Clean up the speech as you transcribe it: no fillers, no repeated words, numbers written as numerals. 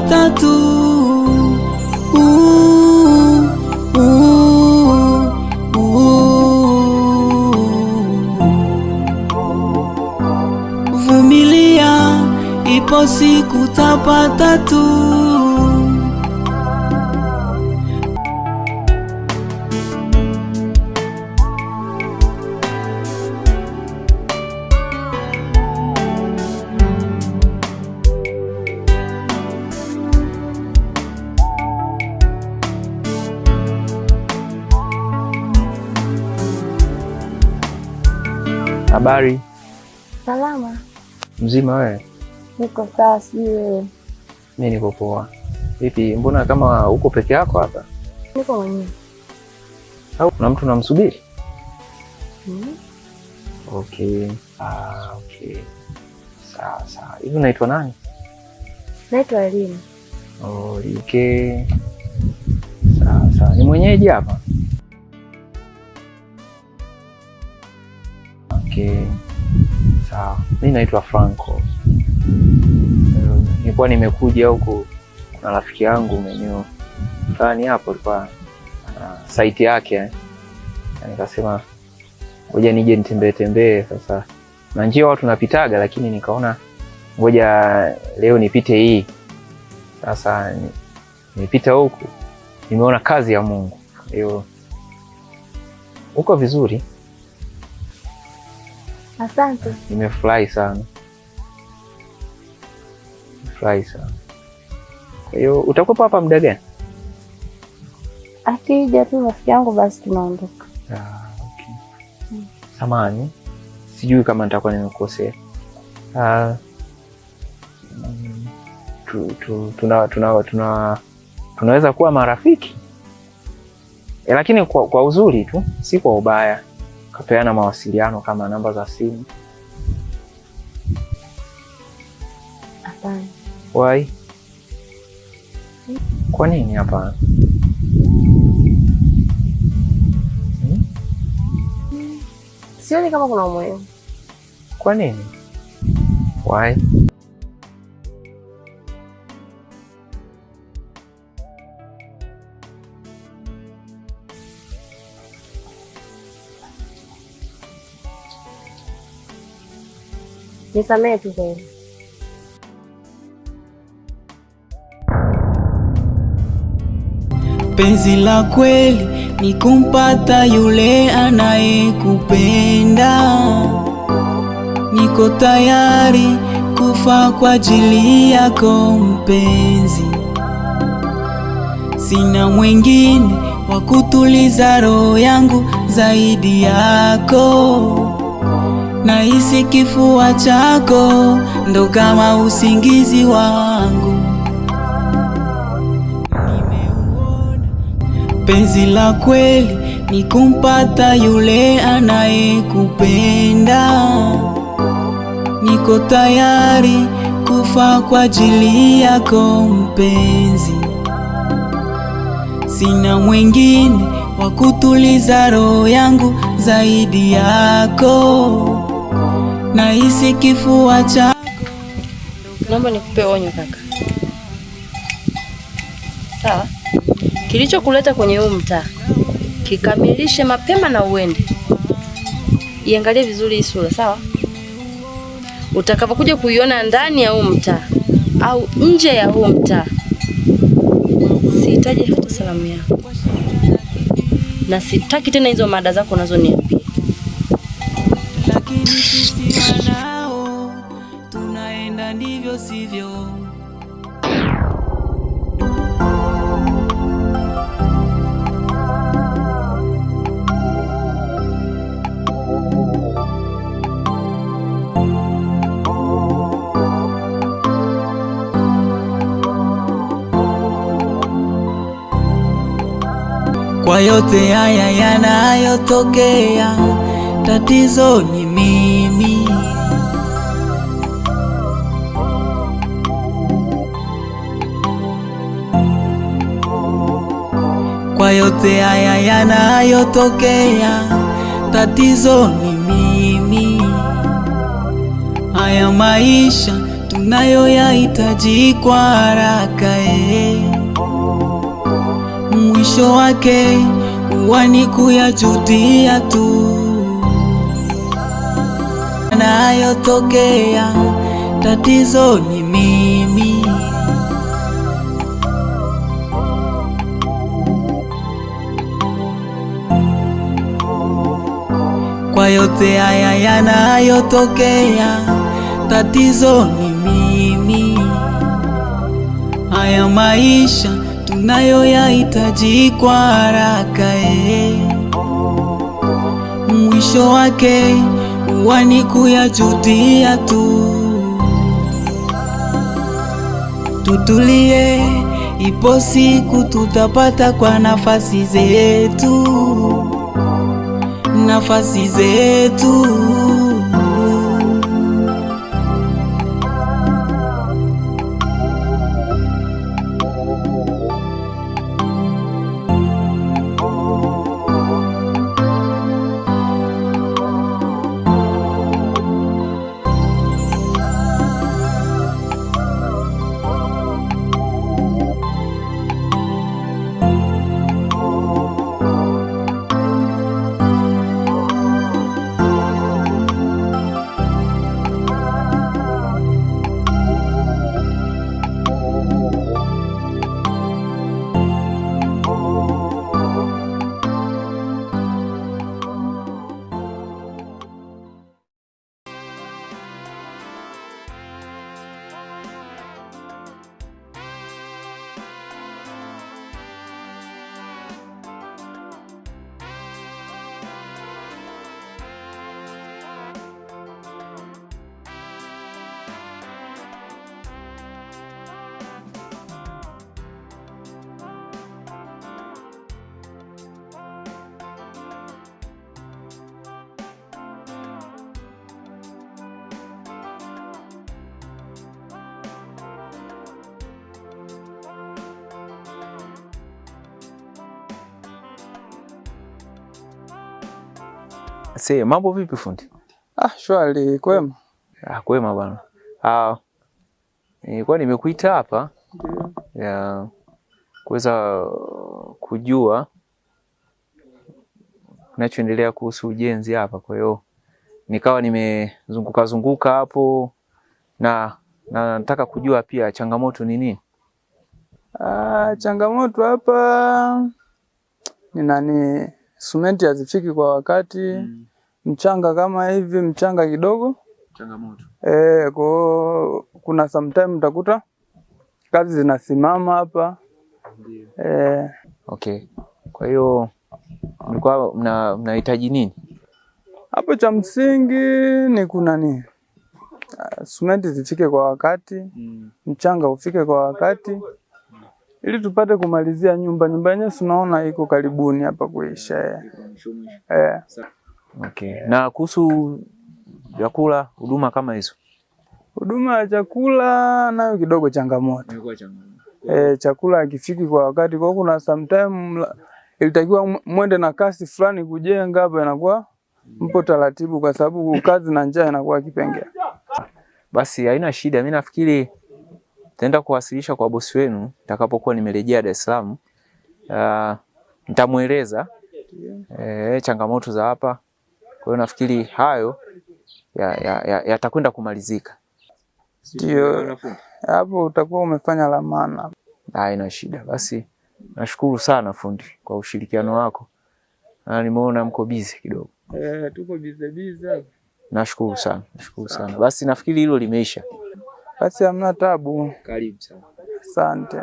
tapata tu. Ooh, ooh, ooh. Vumilia, ipo siku tapata tu. Habari. Salama. Mzima wewe? Niko sawa, sijui wewe. Mimi niko poa. Vipi, mbona kama uko peke yako hapa? Niko mwenyewe. Au kuna mtu unamsubiri? Mm. Okay. Ah, okay. Sawa sawa. Hivi unaitwa nani? Naitwa Elina. Oh, okay. Sawa sawa. Ni mwenyeji hapa? Okay. Sawa. Mimi naitwa Franco. Nilikuwa nimekuja huku na rafiki yangu maeneo fulani hapo, alikuwa ana site yake eh. Na nikasema ngoja nije nitembee tembee. Sasa na njia watu napitaga, lakini nikaona ngoja leo nipite hii. Sasa nipita huku nimeona kazi ya Mungu. Kwa hiyo uko vizuri. Asante. Nimefurahi sana, nimefurahi sana. Kwa hiyo utakuwepo hapa muda gani? Akija tu rafiki yangu basi tunaondoka. Ah, okay. Samahani, sijui kama nitakuwa nimekosea. Ah, tu, tu, tuna, tuna, tuna, tunaweza kuwa marafiki e, lakini kwa uzuri tu, si kwa ubaya. Kapeana mawasiliano kama namba za simu. Hapana. Why? Kwa nini hapana? Hmm? Sioni kama kuna umuhimu. Kwa nini? Why? Nisamehe tu kweli. Penzi la kweli ni kumpata yule anayekupenda. Niko tayari kufa kwa ajili yako mpenzi. Sina mwingine wa kutuliza roho yangu zaidi yako. Nahisi kifua chako ndo kama usingizi wangu. Nimeuona penzi la kweli ni kumpata yule anayekupenda. Niko tayari kufa kwa ajili yako mpenzi. Sina mwingine wa kutuliza roho yangu zaidi yako. Nahisi kifua chako. Naomba nikupe onyo kaka. Sawa? Kilichokuleta kwenye huu mtaa kikamilishe mapema na uende. Iangalie vizuri hii sura, sawa? Utakapokuja kuiona ndani ya huu mtaa au nje ya huu mtaa, sihitaji hata salamu yako, na sitaki tena hizo mada zako unazoniambia. Lakini sisi wanao tunaenda ndivyo sivyo. Kwa yote haya yanayotokea, tatizo ni mimi. Kwa yote haya yanayotokea, tatizo ni mimi. Haya maisha tunayoyahitaji kwa haraka. Mwisho wake huwa ni kuyajutia tu. Yanayotokea, tatizo ni mimi. Kwa yote haya yanayotokea, tatizo ni mimi. Haya maisha tunayoyahitaji kwa haraka eh. Mwisho wake huwa ni kuyajutia tu. Tutulie, ipo siku tutapata kwa nafasi zetu, nafasi zetu. Se, mambo vipi fundi? Ah, shwari, kwema. Ah, kwema bwana. Ah, nilikuwa nimekuita hapa ya kuweza kujua kinachoendelea kuhusu ujenzi hapa. Kwa hiyo nikawa nimezunguka zunguka hapo na nataka kujua pia changamoto ni nini. Ah, changamoto hapa ni nani, simenti hazifiki kwa wakati. Mchanga kama hivi, mchanga kidogo Changamoto. Kwa kuna sometime utakuta kazi zinasimama hapa. Okay. Kwa hiyo mlikuwa mnahitaji nini? Hapo cha msingi ni kuna nini, simenti zifike kwa wakati, mchanga ufike kwa wakati ili tupate kumalizia nyumba. Nyumba yenyewe tunaona iko karibuni hapa kuisha. Okay. Na kuhusu vyakula, huduma kama hizo? Huduma ya chakula nayo kidogo changamoto. Chakula hakifiki kwa wakati. Kwa kuna sometime ilitakiwa mwende na kasi fulani kujenga hapa, inakuwa mpo taratibu kwa sababu kazi na njaa inakuwa kipengele. Basi haina shida, mimi nafikiri nitaenda kuwasilisha kwa bosi wenu nitakapokuwa nimerejea Dar es Salaam. Nitamueleza changamoto za hapa. Kwa hiyo nafikiri hayo yatakwenda kumalizika. Ndio, hapo utakuwa umefanya la maana. Haina shida. Basi nashukuru sana fundi kwa ushirikiano wako. Na nimeona mko busy kidogo. Tuko busy busy hapa. Nashukuru sana, nashukuru sana. Basi nafikiri hilo limeisha. Basi hamna tabu. Karibu sana. Asante.